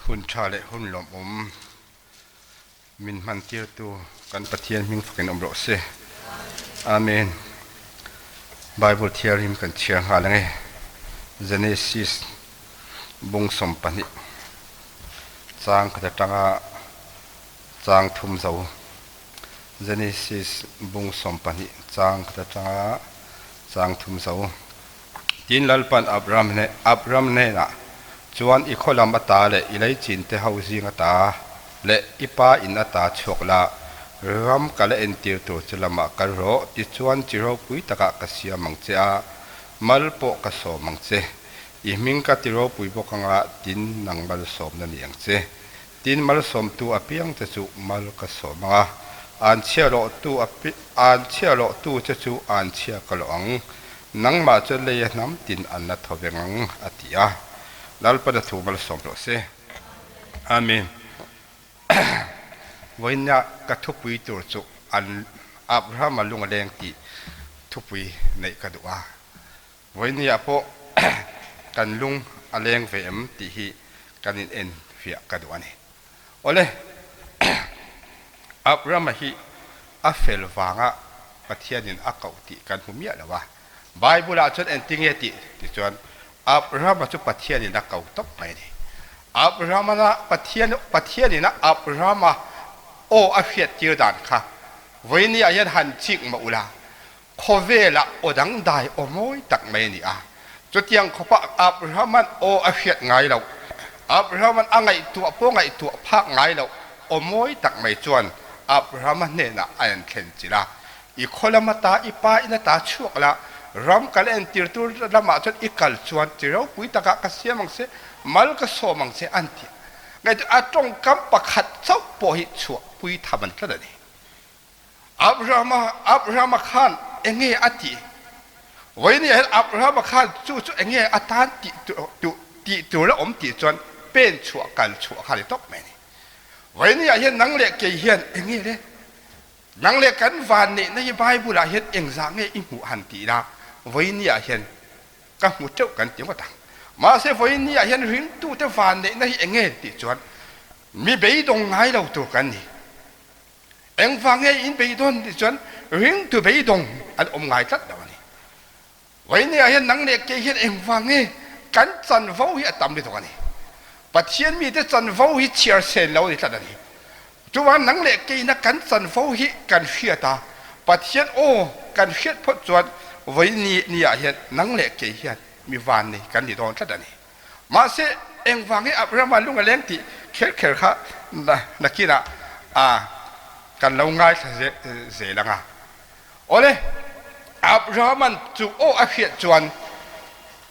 Hun tha leh hun lawmawm min hman tirtu kan Pathian hming fakin awm rawh se. Amen. Bible thianghlim kan chhiar nghal ang e. Genesis bung 12 chang khat atanga chang thum zo. Genesis bung 12 chang khat atanga chang thum zo. Tin Lalpan Abram hnenah chuan i khaw lam ata leh i leichin te ho zing ata leh i pa in ata chhuak la, ram ka la entir tur che lamah kal rawh, tichuan chi ropui takah ka siam ang che a, mal pawh ka sawm ang che. I hming ka ti ropui bawk anga tin nang malsawmna ni ang che. Tin malsawmtu apiang che chu mal ka sawm ang a, anchhia lawhtu anchhia lawhtu che chu anchhia ka lawh ang. Nangmah chu leia hnam tin an la tho veng ang, a ti a. Lalpana thu malsawm rawh se. Amen. Vawiina ka thupui tur chu an Abrahama lung a leng tih thupui neih ka duh a. Vawinia pawh kan lung a leng ve em tih hi kan in en fiah ka duh a ni. Awle, Abrahama hi a fel vanga Pathianin a koh tih kan hmu miah lo a. Bible-ah chuan engtinge tih ti chuan Abrahama chu Pathianin a ko tawp mai a ni. Abrahama Pathian Pathianin a Abrahama aw a hriat tir dan kha vawinia hian han chik mah ula, Khawvelah aw dangdai aw mawi tak mai a ni a. Chutiang khawpa Abrahama'n aw a hriat ngai loh, Abrahama'n a ngaihtuah pawh ngaihtuah phak ngai loh aw mawi tak mai chuan Abrahama hnenah a en thlen chilh a, I khaw lam ata i pa in ata chhuak la, ram kal entir tur lamah chuan i kal chuan chi ropui takah ka siam ang che, mal ka sawm ang che an ti a. Ngaihtuah a tawngkam pakhat chauh pawh hi chhuahpui tham an tlat a ni. Abrahama, Abrahama khan enge a tih? Vawiin ah hian Abrahama khan chu chu enge a tan tih tu tih tur la awm tih chuan pen chhuah kal chhuah kha a ni tawp mai a ni. Vawiin ah hian nang leh kei hian enge le? Nang leh kan van neihna hi Bible ah hian engzah nge i hmuh han tih la vawiin ah hian ka hmu teuh kan ti ngawt ang. Mahse vawiin ah hian ringtute van neihna hi enge tih chuan mi beidawng ngai lo tur kan ni. Engvang nge in beidawn tih chuan ringtu beidawng an awm ngai tlat lo a ni. Vawinia hian nang leh kei hian engvang nge kan chanvo hi a tam lutuk a ni. Pathian mite chanvo hi chhiar sen lo a ni tlat a ni. Chuvang nang leh keina kan chanvo hi kan hriat a, Pathian aw kan hriat phawt chuan vawiini ni ah hian nang leh kei hian mi van nei kan ni dawn tlat a ni. Mahse, engvang hi Abrahama lung a leng tih kher kher kha nakinah kan lo ngaithla zel ang a. Awle, Abrahama'n chu aw a hriat chuan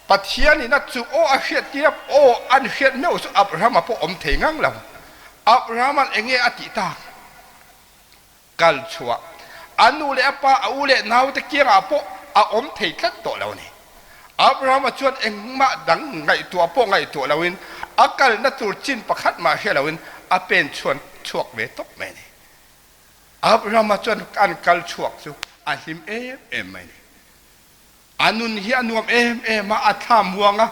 Pathianin a chu aw a hriat tir a, aw an hriat meuh chu Abrahama pawh awm thei ngang lo. Abrahama'n enge a tih tak? Kal chhuah. A nu leh a pa, a u leh naute kiangah pawh a awm thei tlat tawh lo a ni. Abrahama chuan engmah dang ngaihtuah pawh ngaihtuah loin a kalna tur chin pakhat mah hre loin a pen chhuan chhuak ve tawp mai a ni. Abrahama chuan an kal chhuak chu a hlim em em mai a ni. A nun hi a nuam em em a, a thla muang a,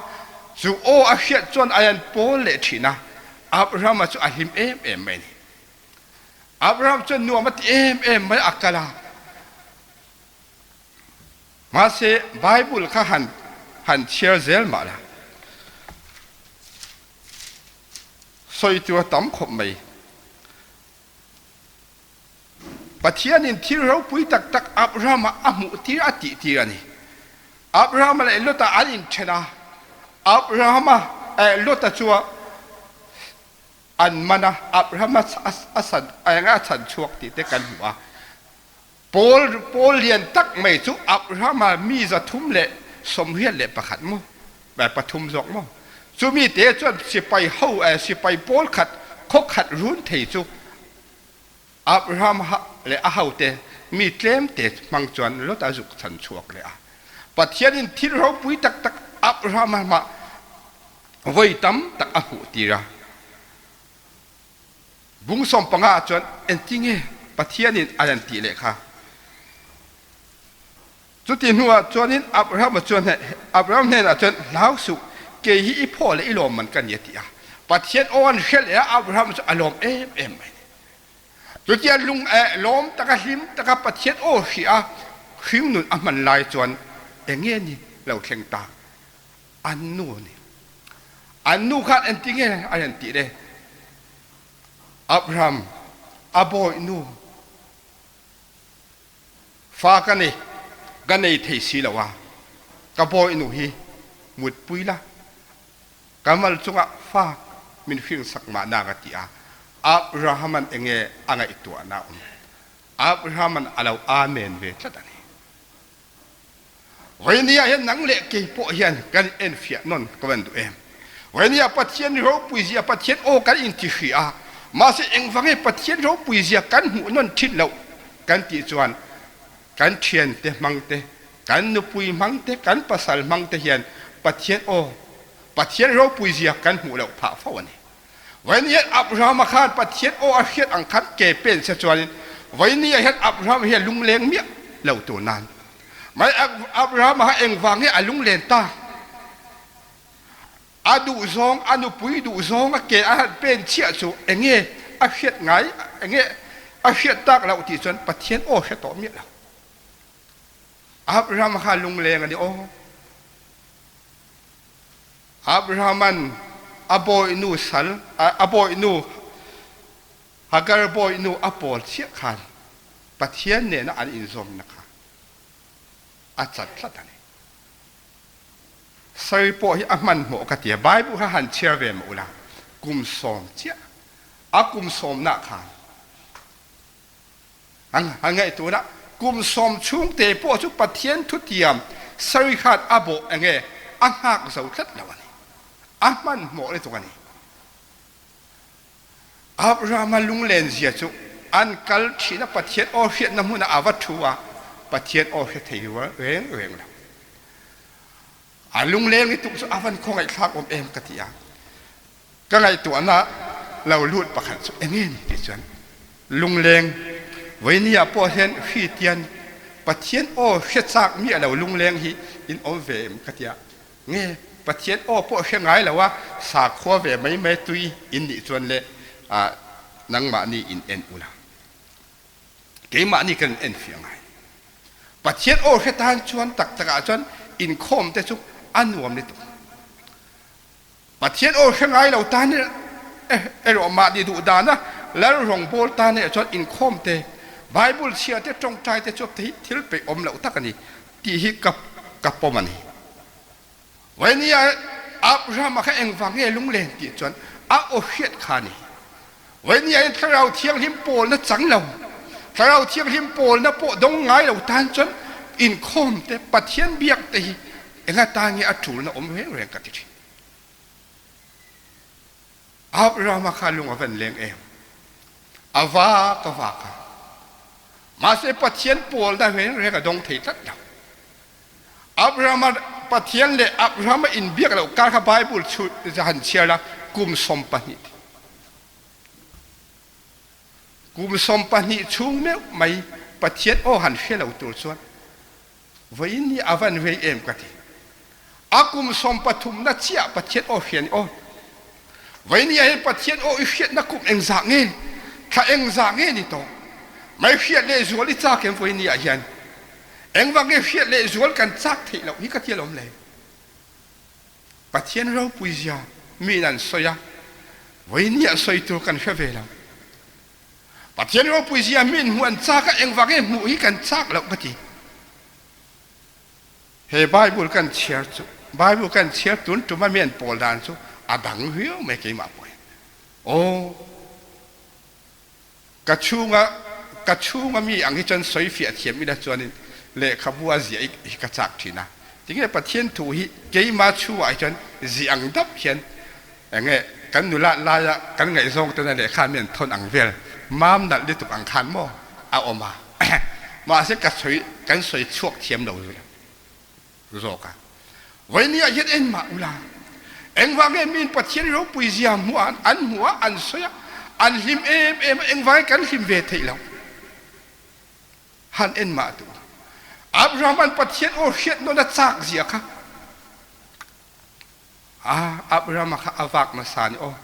chu aw a hriat chuan a an pawl leh thin a, Abrahama chu a hlim em em mai a ni. Abraham chuan nuam a ti em em mai a kal a. Mahse Bible kha han han chhiar zel mah la. Sawi tur a tam khawp mai. Pathianin thil ropui tak tak Abraham-a a hmuh tir a tih tir a ni. Abraham-a leh Lot-a an inthen a. Abraham-a eh Lot-a chu an man a, Abraham a san eng a chan chhuak tih te kan hmu a. Pawl pawl lian tak mai chu Abraham-a mi 381 maw pathum zawk maw chumi te chuan sipai ho sipai pawl khat khaw khat run thei chu Abraham leh a hote mi tlem te hmang chuan Lot a zuk chan chhuak leh a. Pathianin thil ropui tak tak Abraham-a mah Vawi tam tak a hmuh tir a. Bung 15 ah chuan engtinge Pathianin a rawn tih leh kha? Chuti hnuah chuanin Abrahama chuan Abraham hnenah chuan, Hlau suh, kei hi i phaw leh i lawmman ka ni a ti a. Pathian aw an hre leh a, Abraham chu a lawm em em mai. Chutia lung lawm taka hlim taka Pathian aw hria a hringnun a hman lai chuan enge ni lo thleng ta? An nu a ni. An nu khan engtinge a rawn tih le? Abraham a bawihnu fa ka nei, ka nei thei si lo a, ka bawihnu hi mutpui la, ka mal chungah fa min hringsak mahna ka ti a. Abraham-a'n enge a ngaihtuahna awm? Abraham-a'n a lo amen ve tlat a ni. Vawinia hian nang leh kei pawh hian kan enfiah nawn ka van duh em? Vawinia Pathian ropuizia Pathian aw kan intihri a, mahse engvange Pathian ropuizia kan hmuh nawn thin loh kan tih chuan kan thiante hmang te, kan nupui hmang te, kan pasal hmang te hian Pathian aw, Pathian ropuizia kan hmuh loh phah fo a ni. Vawiin hian Abrahama khan Pathian aw a hriat ang khan ke pen se chuanin vawinia hian Abrahama hi a lungleng miah lo tur nan. Mai Abrahama kha engvang nge a lunglen ta? A duhzawng, a nupui duhzawng a ke a han pen chiah chu enge a hriat ngai, enge a hriat tak loh tih chuan Pathian aw hre tawh miah lo. Abrahama kha a lungleng a ni aw. Abrahama'n a bawihnu sal, a bawihnu Hagar bawihnu a pawl chiah khan Pathian nena an inzawmna kha a chat tlat a ni. Sari pawh hi a hmanhmawh ka ti a, Bible kha han chhiar ve mah ula, kum sawm chiah, a kum sawmnah khan An ngaihtuahna kum sawm chhungte pawh chu Pathian thutiam sawi khan a bawh enge a nghak zo tlat lo a ni. A hmanhmawh lutuk a ni. Abrahama lunglen zia chu an kal thin a, Pathian aw hriatna hmunah a va thu a, Pathian aw hre thei reng reng lo. A lungleng lutuk chu a van khawngaihthlak awm em ka ti a. Ka ngaihtuahna lo lut pakhat chu enge ni tih chuan lungleng vawinia pawh hian hri tian Pathian aw hre chak miah lo lungleng hi in awm ve em ka tia nge Pathian aw pawh hre ngai lo a sakhua ve mai mai tui in nih chuan le nangmahni in en ula keimahni kan en fiah ngai Pathian aw hre tan chuan tak takah chuan inkhawm te chu a nuam lutuk. Pathian aw hre ngai lo tan erawh mahni duh dana lal rawngbâwl tan erawh chuan inkhawm te, Bible chhia te, tawngtai te chuap te hi thil peih awm loh tak a ni tih hi ka ka pawm a ni. Vainia Abrahama kha engvang nge lunglen tih chuan a aw hriat kha a ni. Vainia in Thlarau Thianghlim pawlna chang lo, Thlarau Thianghlim pawlna pawh dawng ngai lo tan chuan inkhawm te, Pathian biak te hi Enga tan nge a ṭulna awm reng reng ka ti ṭhin. Abrahama kha lung a van leng em? A va ka vak a. Mahse Pathian pawlna reng reng a dawng thei tlat lo. Abrahama Pathian leh Abrahama inbiak loh kar kha Bible chu han chhiar la kum 12. Kum 12 chhung meuh mai Pathian aw han hre lo tur chuan Vawiin hi a van rei em ka ti. A kum 13 na chiah Pathian aw hria ni aw. Vawiin hi ahhin Pathian aw i hriatna kum engzah nge, thla engzah nge ni tawh? Mai hriat leh zual i chak em vawiin ni ah hian? Engvang nge hriat leh zual kan chak theih loh hi ka ti alawm le. Pathian ropui zia mi in an sawi a, vawiin ni ah sawi tur kan hre ve lo. Pathian ropui zia min hmuh an chak a, engvang nge hmuh hi kan chak loh ka ti. He Bible kan chhiar chu, Bible kan chhiar tun tum a mi an pawl dan chu a dang viau mai keimah pawh hian. Aw, ka chhunga ka chhunga mi ang hi chuan sawi fiah thiam ila chuanin lehkhabu a ziah hi ka chak thin a. Tinge Pathian thu hi keima chhungah hi chuan ziah ang dap hian Enge kan nulat laia kan ngaihzawng tena lehkha mi an thawn ang vel mam nalh lutuk ang khan maw a awm a, mahse ka sawi kan sawi chhuak thiam lo zawk a. Vawinia hian engmah ula engvang nge miin Pathian ropui zia hmuh a an hmuh a an sawi a an hlim em em a engvang nge kan hlim ve theih loh han en mah duh. Abraham-a'n Pathian aw hriat nawn a chak zia kha Abraham kha a vak hmasa ni aw.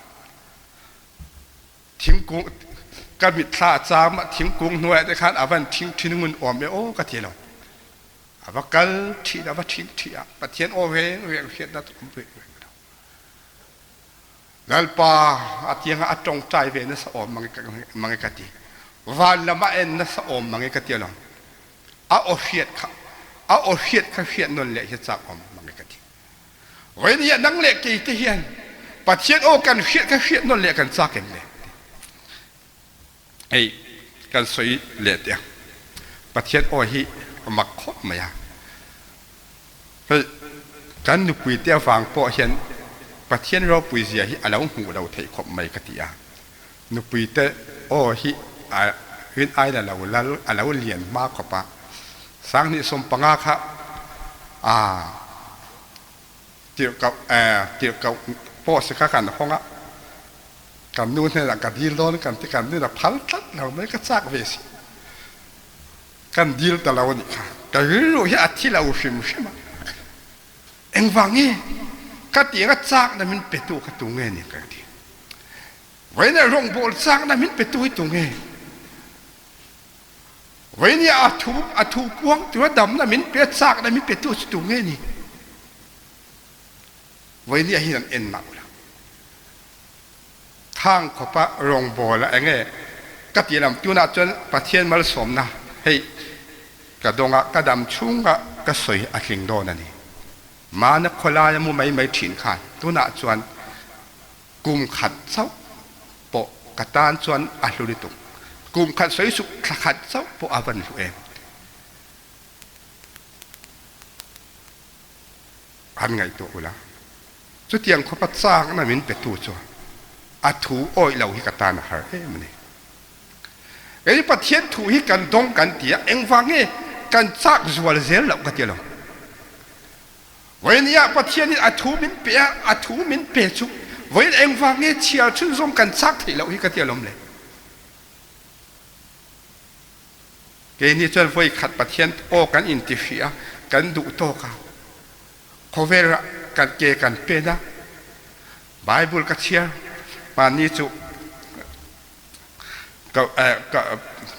Thingkung ka mitthla a caam ah thingkung hnuai te khan a van ṭhingṭhi ngun awm e aw ka ti lo. A va kal ṭhi a va ṭhingṭhi ah Pathian aw reng reng hriatnak um reng reng lo. Lalpa a tiangah a ṭongṭai ve nasa awm mange ka ti. Van lam ah en nasa awm mange ka ti lo. A aw hriat kha a aw hriat kha hriat nawn leh hi chak awm mange ka ti. Voi ni ah nang le kei te hian Pathian aw kan hriat kha hriat nawn leh kan chak em le? Hei kan soi leh tiang Pathian aw hi a mak khawp mai a. Hei kan nupui te avang pawh hian Pathian ropui zia hi a lo hmuh lo theih khawp mai ka ti a. Nupui te aw hi a rin aiin a lo lal a lo lian hma khawp a. 25 kha a tirhkoh tirhkoh post kha kan hawng a. Kan nu hnenah ka dil dawn kan ti kan nu a phal tlat lo mai ka chak ve si. Kan dil ta lo a nih kha. Ka rilru hi a thi lo hrim hrim a. Engvang nge ka tiang a chakna min petu kha tu nge ni ka ti. Vawiin ah rawngbawl chakna min petu hi tu nge? Vawiin ah a thu a thu puang tura damna min pe chakna min petu chu tu nge ni? Vawiin ah hin an en mah ula. Thang khawpa rawngbawl a enge ka ti lam tunah chuan Pathian malsawmna hei ka dawng a ka dam chhunga ka sawi a tling dawn a ni. Mahna khawlaia mu mai mai thin khan tunah chuan kum khat chauh pawh ka tan chuan a hlu lutuk. Kum khat sawi suk thla khat chauh pawh a van hlu em. An ngaihtuah ula. Chutiang khawpa chakna min petu chuan a thu awih lo hi ka tan a har em a ni. Kei Pathian thu hi kan dawng kan ti a, engvang nge kan chak zual zel loh ka ti lo. Vawiin ah Pathian in a thu min pe a, a thu min pe chu vawiin engvang nge chhiar chhunzawm kan chak theih loh hi ka ti alawm le. Keini chuan voi khat Pathian aw kan inti hrih a, kan duh tawk a, khawvel ah kan ke kan pen a, Bible ka chhiar hmanni chu ka ka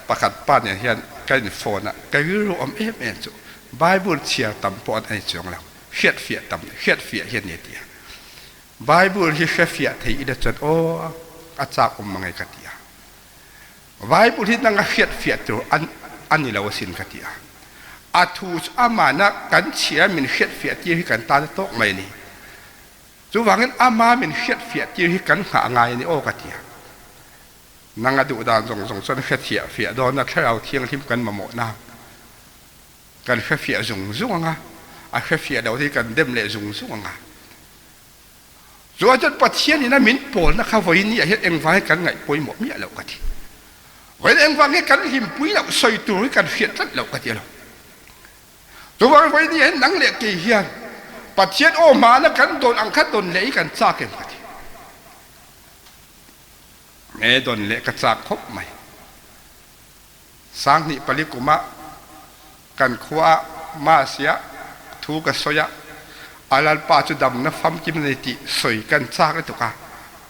pakhat pa nen hian ka in phone a, ka rilru awm em em chu Bible chhiar tam pawh an ei chuang lo, hriat fiah tam hriat fiah hi a ni tia. Bible hi hre fiah thei ila chuan aw a chak awm mange ka ti a. Bible hi nang a hriat fiah tur an a ni lo asin ka ti a. A thu chu amahna kan chhia min hriat fiah tir hi kan tan a tawk mai a ni. Chuvangin ama min hriat fiah tir hi kan nghah ngai a ni aw ka ti a. Nang a duh dan zawng zawng chuan hrethiah fiah dawn a thlarau thianghlim kan mamawhna kan hrefiah zung zung ang a, a hrefiah lo hi kan dem leh zung zung ang a. Chuan chuan Pathian in a min pawlna kha vawiin ni ah hian engvang hi kan ngaih pawimawh miah loh ka ti. Vawiin engvang hi kan hlimpui loh sawi tur hi kan hriat tlat loh ka ti a lo. Chuvang vawiin ni ah hian nang leh kei hian Pathian aw hmana kan dawn ang kha dawn leh hi kan chak em ka ti. Nge dawn leh ka chak khawp mai. 24 kum ah kan khua ah Mass ah thu ka sawi ah a Lalpa cu damnak famkim na nei ti soi kan caak tuk ah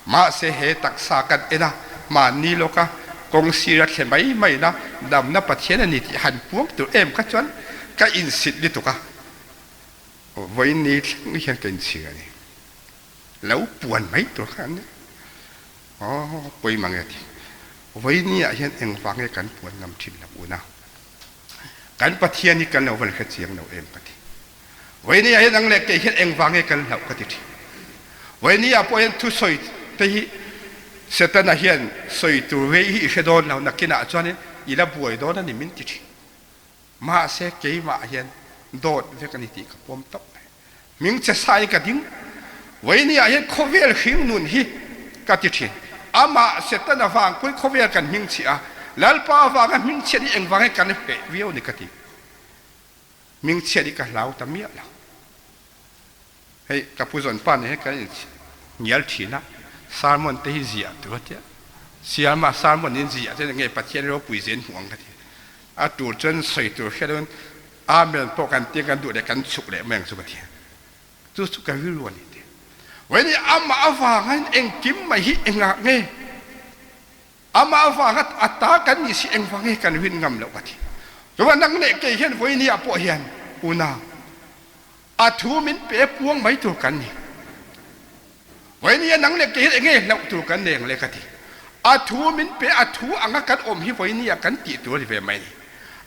mahse he taksa kan en ah mahni lawk ah kawngsir a thle mai mai na damnak Pathian a ni ti han puang tur em kha chuan ka in sit lutuk a voi ni thleng hian ka in chhir a ni lo puan mai tur kha an ni. Aw pawi mange ti. Vawiini ah hian engvang nge kan puan ngam thin lo unau. Kan Pathian hi kan lo van hre chiang lo em ka ti. Vawiini ah hian ang leh kei hian engvang nge kan hlauh ka ti thin. Vawiini ah pawh hian thusawi te hi Setana hian sawi tur rei hi i hre dawn lo nakinah chuanin i la buai dawn a ni min ti thin. Mahse keimah hian dawt vek a ni tih ka pawm tawp mai. Hming che sa in ka ding. Vawiini ah hian khawvel hring nun hi ka ti thin. Amah Satan avang pawhin khawvel kan hming chhiah a, Lalpa avanga hming chhiat hi engvang hi kan hreh viau ni ka ti. Hming chhiat hi ka hlau ta miah lo. Hei ka pu zawn pa nen hian kan in ngial thin a, sermon te hi ziah tur a tia. Siama sermon in ziah chuan nge Pathian ropui zen hmuh ang ka ti. A tur chuan sawi tur hriat loin Amen pawh kan ti kan duh leh kan chuk leh mai ang chu Pathian. Chu chu ka rilru a ni te. Vawiin amah avangin engkim mai hi engah nge? Amah avanga a ta kan nih si engvang nge kan rin ngam loh ka ti. Chuan nang leh kei hian vawiini ah pawh hian unau a thu min pe puang mai tur kan ni. Vawiini ah nang leh kei hian enge hlauh tur kan nei ang le ka ti. A thu min pe a thu anga kan awm hi vawiini ah kan tih tur a ni ve mai a ni.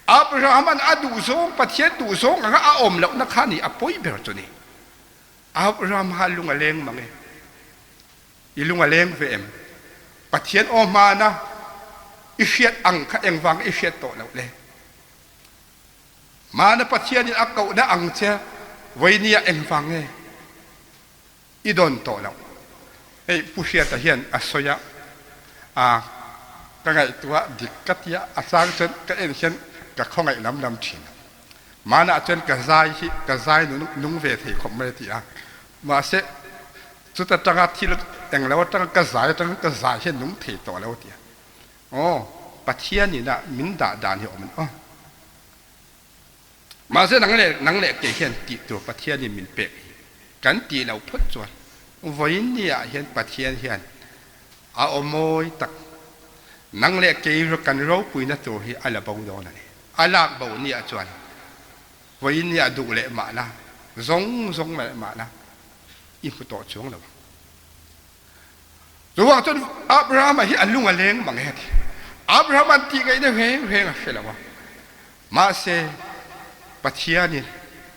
Abraham-a'n a duhzawng Pathian duhzawng anga a awm lohna kha ni a pawi ber chu ni. Abraham-a lung a leng mang e. I lung a leng ve em? Pathian aw hmana i hriat ang kha engvang i hriat tawh loh le? Hmana Pathianin a kohna ang che vawinia engvang nge i dawn tawh loh? Hei Pu Hriata hian a sawi a, a ka ngaihtuah dik ka tia a chang chuan ka en hian ka khawngaih lam lam thin. Hmanah chuan ka zai hi ka zai nung ve thei khawp mai a ti a, mahse Chuta tanga thil englo atanga ka zai atanga ka zai hian nung thei tawh lo tia. Aw, Pathian in ah min dah dan hi a awm an aw. Mahse nang leh nang leh kei hian tih tur Pathian in min pek hi kan tih loh phawt chuan vawiin ni ah hian Pathian hian a aw mawi tak nang leh kei kan ropuina tur hi a la bo dawn a ni. A lak bo ni ah chuan vawiin ni ah duh leh mahna zawng zawng leh mahna i hmu tawh chuang lo ang. Chuvang chuan Abraham-a hi a lung a leng mang e a ti. Abraham-a'n tih ngaihna reng reng a hre lo a. Mahse, Pathianin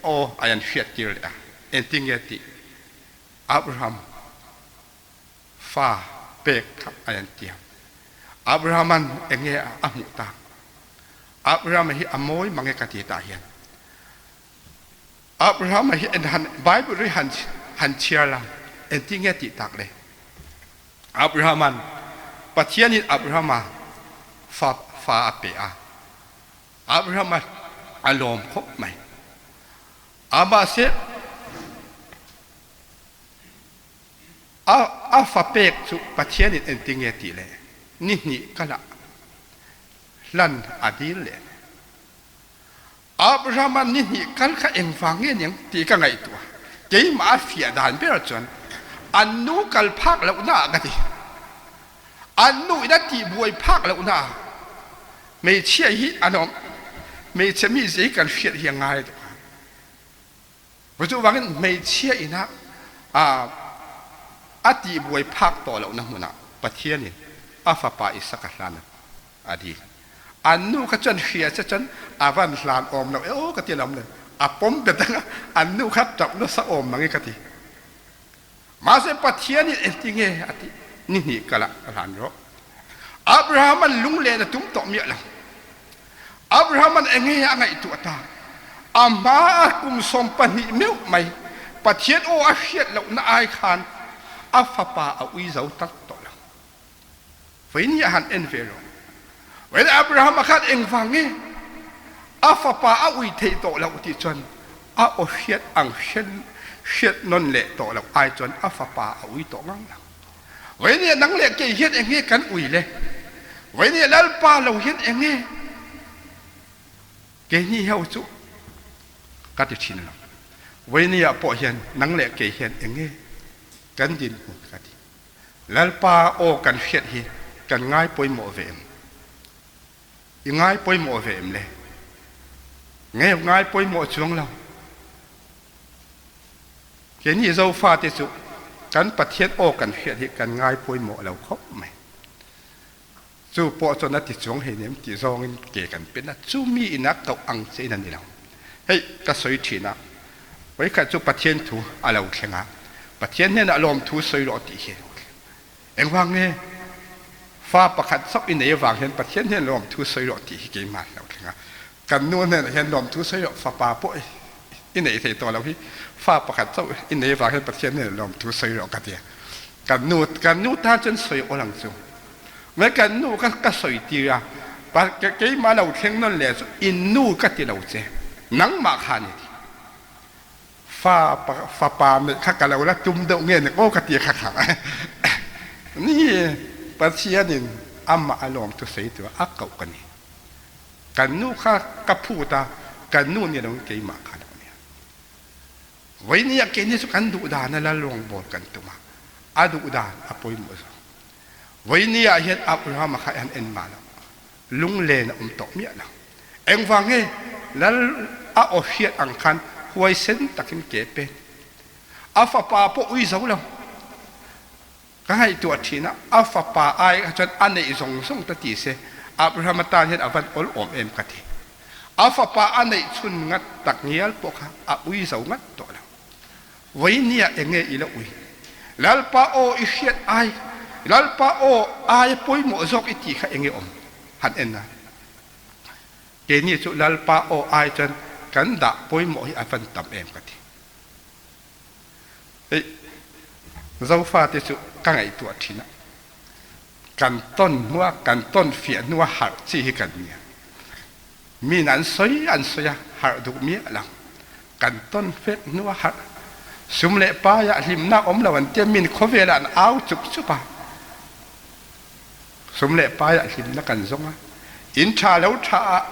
aw a an hriattir leh a. Engtin nge tih? Abraham fa pek kha a an tiam. Abraham-a'n eng nge a hmuh tak? Abraham-a hi a mawi mang e ka ti tah hian. Abraham hi en han Bible ri han han chhiar la engtin nge tih tak le? Abraham-a'n Pathian in Abraham-a fa fa a pe a. Abraham-a a lawm khawp mai. A mahse a a fa pek chu Pathian in engtin nge tih le? Ni hnih kal ah hlan a dil leh. Abraham-a ni hnih kal kha engvang nge niang tih ka ngaihtuah. Keimah a fiah dan ber chuan an nu kal phak lohna ah ka ti. An nu in a tihbuai phak lohna ah hmeichhia hi an awm. Hmeichhe mizia hi kan hriat hi a ngai deuh a. Chuvangin hmeichhia ina a tihbuai phak tawh lohna hmunah Pathianin a fapa Isaka hlan a dil. An nu kha chuan hria che chuan a van hlan awm lo e aw ka ti alawm le. A pawm bet anga an nu kha tap nasa awm mang e ka ti. Mahse Pathian in engti nge a tih ni hnih kal ah ka hlan rawh. Abraham an lunglen a tum tawh miah lo. Abraham an enge a ngaihtuah ta. A hma a kum 12 meuh mai Pathian aw a hriat lohna ai khan a fapa a ui zo tak tawh lo. Vawiin hi a han en ve rawh. Vawiin Abraham-a khan engvang nge a fapa a ui theih tawh loh tih chuan a aw hriat ang hriat nawn leh tawh loh ai chuan a fapa a ui tawh ngang lo. Vawiin hi nang leh kei hian eng nge kan ui le? Vawiin hi Lalpa lo hian eng nge keini ho chu ka ti thin lo. Vawiin ah pawh hian nang leh kei hian eng nge kan dinhmun ka ti. Lalpa aw kan hriat hi kan ngai pawimawh ve em? I ngai pawimawh ve em le? Nge ngai pawimawh chuang lo. Keini Zofate chu kan Pathian aw kan hriat hi kan ngai pawimawh lo khawp mai. Chu pawh chuan a ti chuang hei nem tih zawngin ke kan pen a, chumi ina koh ang che in a ni lo. Hei ka sawi thin a, vawikhat chu Pathian thu a lo thleng a, Pathian hnenah lawmthu sawi rawh tih hi a lo thleng. Engvang nge? Fa pakhat chauh i nei avang hian Pathian hnen lawmthu sawi rawh tih hi keimah a lo thleng a. Kan nu hnenah hian lawmthu sawi rawh, fapa pawh i nei thei tawh lo hi, fa pakhat chauh i nei avang hian Pathian hnenah lawmthu sawi rawh ka ti a. Kan nu, kan nu tan chuan sawi awl ang chu. Mai kan nu kha ka sawi tir a, keimah lo thleng nawn leh chu in nu ka ti lo che, nangmah kha ni ti. Fa fapa neih kha ka lo la tum deuh nge ni aw ka ti kha kha. Ni Pathianin amah a lawmthu sawi tur a koh ka ni. Kan nu kha ka phut a, kan nu ni loin keimah kha lo nia. Vawinia keini chu kan duh dan a la lawngbawl kan tum a, a duh dan a pawimawh zawk. Vawiini ah hian Abrahama kha an en mah lo. Lunglen a awm tawh miah lo. Engvang nge Lal a aw hriat ang khan huaisen takin ke pen. A fapa pawh ui zo lo. Ka ngaihtuah thin a, a fapa ai kha chuan a neih zawng zawng ta ti se, Abrahama tan hian a van awl awm em ka ti. A fapa a neih chhun ngat tak ngial pawh kha a ui zo ngat tawh lo. Vawinia enge i la ui? Lalpa aw i hriat ai, Lalpa aw aia pawimawh zawk i tih kha enge awm? Han en a. Keini chu Lalpa aw ai chuan kan dah pawimawh hi a van tam em ka ti. Hei Zofate chu ka ngaihtuah thin a, kan tawn hnua kan tawn fiah hnua harh chi hi kan nia. Min an sawi an sawi a, harh duh miah lo. Kan tawn fek hnua harh. Sum leh paiah hlimna awm lo an tia min khawvelah an au chup chup a. Sum leh paiah hlimna kan zawng a, in tha lo tha ah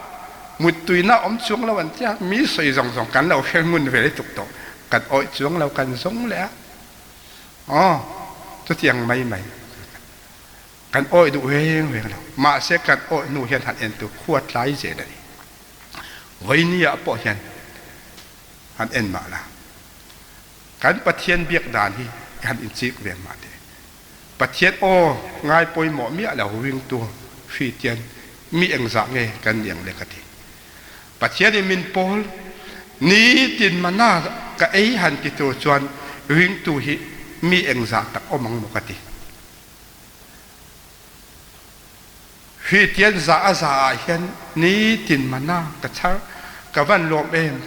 muttuina awm chuang lo an tia, mi sawi zawng zawng kan lo hre ngun ve lutuk tawh, kan awih chuang lo kan zawng leh a, aw chutiang mai mai kan awih duh reng reng lo, mahse kan awih hnu hian han en tur khua tlai zel a ni. Vawiini ah pawh hian han en mah la, kan Pathian biak dan hi han inchik ve mah teh. Pathian aw ngai pawimawh miah lo ringtu Hristian mi engzah nge kan nih ang le ka ti. Pathian in min pawl nitin mana ka ei han ti tur chuan ringtu hi mi engzah tak awm ang maw ka ti. Hristian za a za ah hian nitin mana ka char ka van lawm em.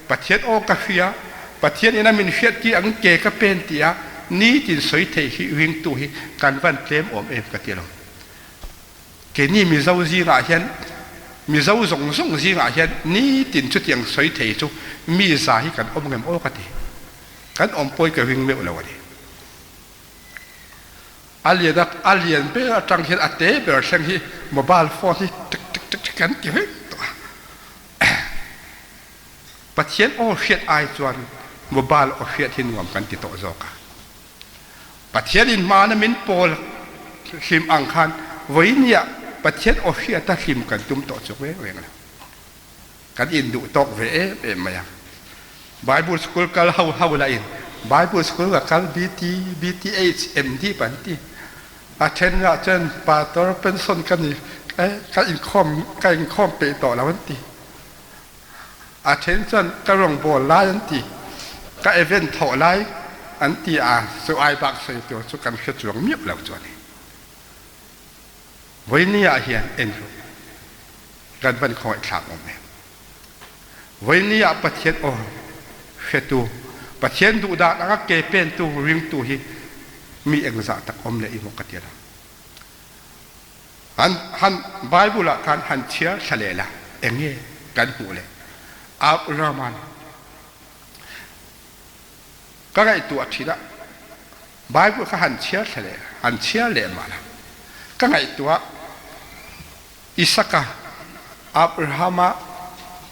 Pathian aw ka hria, Pathian in a min hriat ti ang ke ka pen tiah nitin soi thei hi ringtu hi kan van tlem awm em ka ti lo. Keini Mizo zingah hian Mizo zawng zawng zingah hian nitin chutiang soi thei chu mi za hi kan awm ngem aw ka ti. Kan awm pawi ka ring meuh lo a ni. A lian a, a lian ber atang hian a te ber thleng hi mobile phone hi tik tik tik tik kan ti vek tawh a. Pathian aw hriat ai chuan mobile aw hriat hi nuam kan ti tawh zawk a. Pathian in hmana min pawl hlim ang khan vawinia Pathian aw hriata hlim kan tum tawh chu reng reng lo. Kan induh tawk ve em em mai a. Bible school kal ho ho lah in Bible school ka kal BT, BTH, MD pan ti. A then ah cun pastor pension ka ni ka inkhawm ka inkhawm peh tawh lo an ti. A then cun ka rawngbawl lai an ti. Ka event thawh lai an ti a cu ai bak soi tu cu kan hre chuang miap lo cu ani. Voini ah hian en ru. Kan van khawngaihthlak awm em. Voini ah Pathian aw hretu, Pathian duhdan anga ke pentu, ringtu hi mi engzah tak awm le i maw ka ti lo. Han, han Bible ah khan han chhiar thla le la, enge kan hmuh le. Abraham ka ngaihtuah thin ah Bible kha han chhiar thla le, han chhiar leh mah la. Ka ngaihtuah Isaka, Abrahama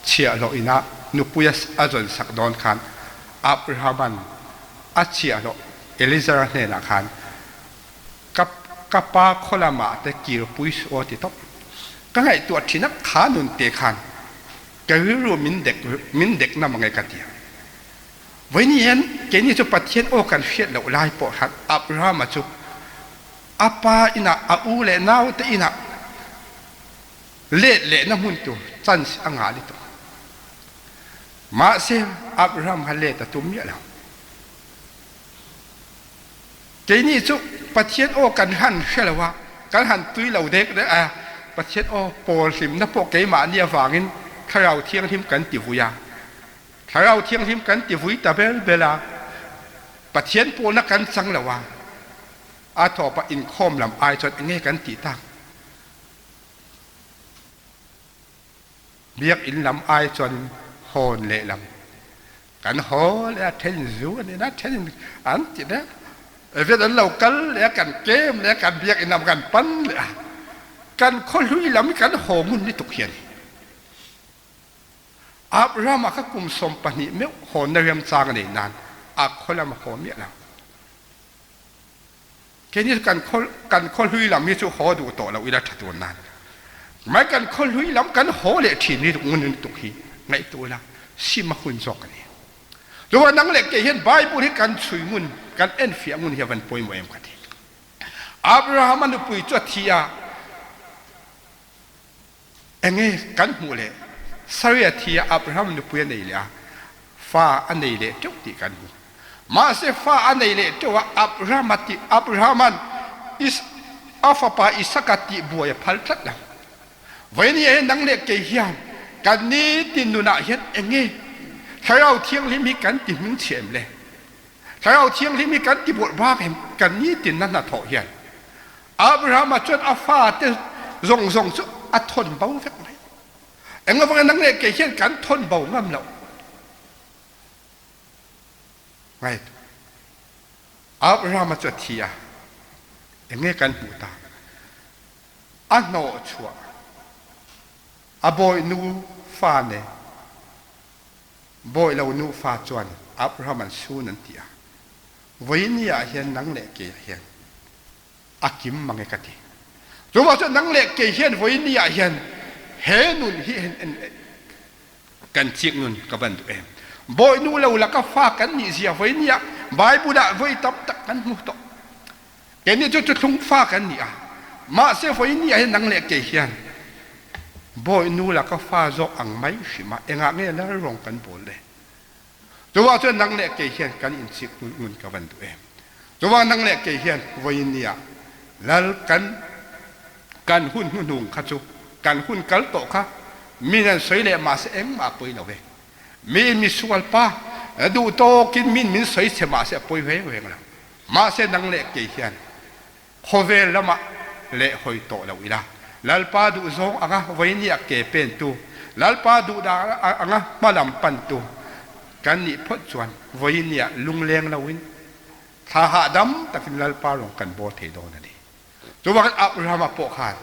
chhiahhlawh inah nupui a zawnsak dawn khan Abrahama'n a chhiahhlawh Elizara hnenah khan, Ka, ka pa khaw lamah te kirpui suh aw ti tawp. Ka ngaihtuah thin a, kha nun te khan ka rilru min dek, min dek na mange ka ti a. Vawiin hian keini chu Pathian aw kan hriat loh lai pawh khan Abrahama chu A pa inah, a u leh naute inah let lehna hmun tur chance a ngah lutuk. Mahse, Abraham kha let a tum miah lo. Keini chu Pathian aw kan han hre lo a, kan han tui lo dek dek a, Pathian aw pawl hlimna pawh keimahni avangin Thlarau Thianghlim kan ti vui a. Thlarau Thianghlim kan ti vui ta bel bel a, Pathian pawlna kan chang lo a. A tawpah inkhawm lam ai chuan enge kan tih tak? Biakinn lam ai chuan hawn lehlam kan haw leh a, then zu an in a, then in an ti leh a, vet an lo kal leh a, kan kem leh a, kan biakinn lam kan pan leh a, kan khawhlui lam hi kan haw ngun lutuk hi a ni. Abraham ah kha kum 12 meuh hawnna remchang a nei nain a khaw lam a haw miah lo. Keini kan khaw kan khaw hlui lam hi chu haw duh tawh lo ila tha tur nan. Mai kan khaw hlui lam kan haw leh thin hi ngun lutuk hi ngaihtuah ila sim a hun zawk a ni. Chuan nang leh kei hian Bible hi kan chhui ngun, kan enfiah ngun hi a van pawimawh em ka ti. Abraham-a nupui chu a thi a, Enge kan hmuh leh? Sarai a thi a, Abraham nupui a nei leh a, fa a nei leh teuh tih kan hmu. Mahse fa a nei leh teuh a, Abraham a tih, Abrahama'n Is, a fapa Isaka tih buai a phal tlat lo. Vawiin hian nang leh kei hian kan nitin nunah hian enge Thlarau Thianghlim hi kan ti hming chhe em le? Thlarau Thianghlim hi kan ti bawlh bak em? Kan nitin na hnathawh hian Abrahama chuan a fate zawng zawng chu a thawn bo vek mai. Engavanga nang leh kei hian kan thawn bo ngam loh? Ngai Abrahama chu a thi a, enge kan hmuh ta? A hnawh chhuah a bawihnu fa nen bawih lo nufa chuan Abraham an sun an ti a. Vawiini ah hian nang leh kei ah hian a kim mange ka ti. Chuvang chuan nang leh kei hian vawiini ah hian he nun hi kan chik nun ka van duh em. Bawihnu lo laka fa kan nih zia vawiini ah Bible ah voi tam tak kan hmu tawh. Keini chu thuthlung fa kan ni a, mahse vawiini ah hian nang leh kei hian bawihnu laka fa zawk ang mai hrim a engah nge lal rawng kan bawl le? Chuvang chuan nang leh kei hian kan inchik ngun ngun ka van duh em. Chuvang nang leh kei hian vawiin nia lal kan kan hun hnuhnung kha chu kan hun kal tawh kha min an sawi leh mahse engmah a pawi lo ve. Mi in misual pa duh tawkin min min sawi che mahse a pawi reng reng lo. Mahse nang leh kei hian Khawvel lamah leh hawi tawh lo ila, Lalpa duhzawng anga vawinia ke pentu, Lalpa duhdah anga hmalam pantu kan nih phawt chuan vawinia lungleng loin thla hahdam takin Lalpa rawng kan bawl thei dawn a ni. Chuvangin Abrahama pawh khan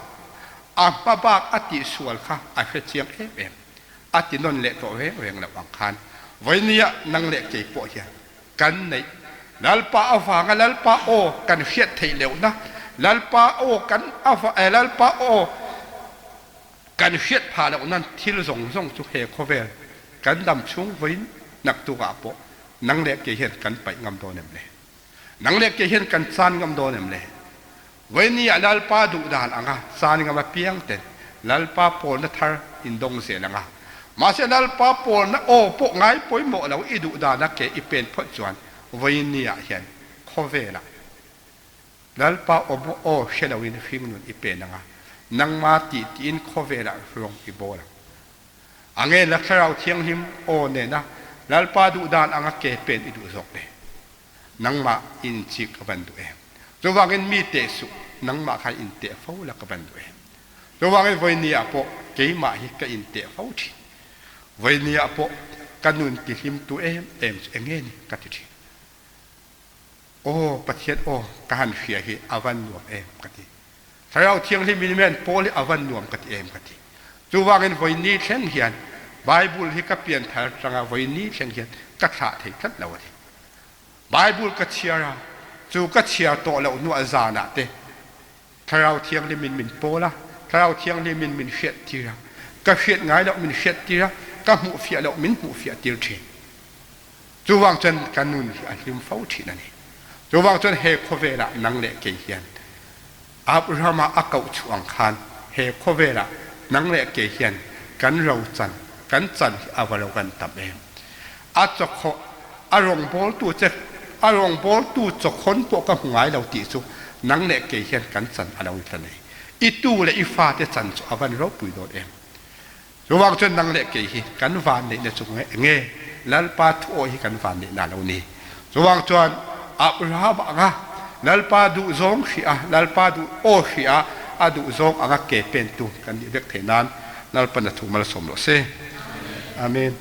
a hmabak a tihsual kha a hrechiang em em, a ti nawn leh tawh reng reng loh ang khan vawinia nang leh kei pawh hian kan neih. Lalpa avanga Lalpa aw kan hriat theih lohna, Lalpa aw kan Lalpa aw kan hriat phah loh nan thil zawng zawng chu he khawvel kan dam chhung vawiin naktukah pawh nang leh kei hian kan paih ngam dawn em le? Nang leh kei hian kan chan ngam dawn em le? Vawiin ah Lalpa duh dan anga chan ngam apiang ten Lalpa pawlna thar in dawng zel anga. Mahse Lalpa pawlna aw pawh ngai pawimawh lo i duh dana ke i pen phawt chuan vawiin ni ah hian khawvelah Lalpa aw aw hre lo in hringnun i pen anga nangma tih tiin khawvelah rawng i bawl ang. A nge la Thlarau Thianghlim aw nena Lalpa duh dan anga ke pen i duh zawk le? Nangmah in chi ka van duh em. Chuvangin mi teh suh, nangmah kha in teh fo la ka van duh em. Chuvangin vawiini ah pawh keimah hi ka in teh fo thin. Vawiini ah pawh ka nun ti hlim tu em em chu enge ni ka ti thin. Aw Pathian aw ka han hria hi a van nuam em ka ti. Thlarau Thianghlim in men pawl hi a van nuam ka ti em ka ti. Chuvangin vawiini thleng hian Bible hi ka pianthar tanga vawiini thleng hian ka thlah thei tlat lo a ni. Bible ka chhiar a, chu ka chhiar tawh loh hnuah zanah te Thlarau Thianghlim in min pawl a, Thlarau Thianghlim in min hriattir a, ka hriat ngai loh min hriattir a, ka hmuhfiah loh min hmuhfiahtir thin. Chuvang chuan ka nun hi a hlim fo thin a ni. Chuvang chuan he khawvelah nang leh kei hian Abrahama a koh chuh ang khan he khawvelah nang leh kei hian kan ro chan, kan chan hi a va lo kan tam em. A chawkhawh, a rawngbawltu che, a rawngbawltu chawkhawn pawh ka hmu ngai lo tih chu nang leh kei hian kan chan a lo ni ta nei. I tu leh i fate chan chu a van ropui dawn em. Chuvang chuan nang leh kei hi kan van neihna chu nge Lalpa thuawi hi kan van neihna a lo ni. Chuvang chuan Abraham anga Lalpa duhzawng hria, Lalpa duh aw hria, a duhzawng anga ke pentu kan nih vek theih nan Lalpan a thu malsawm rawh se. Amen.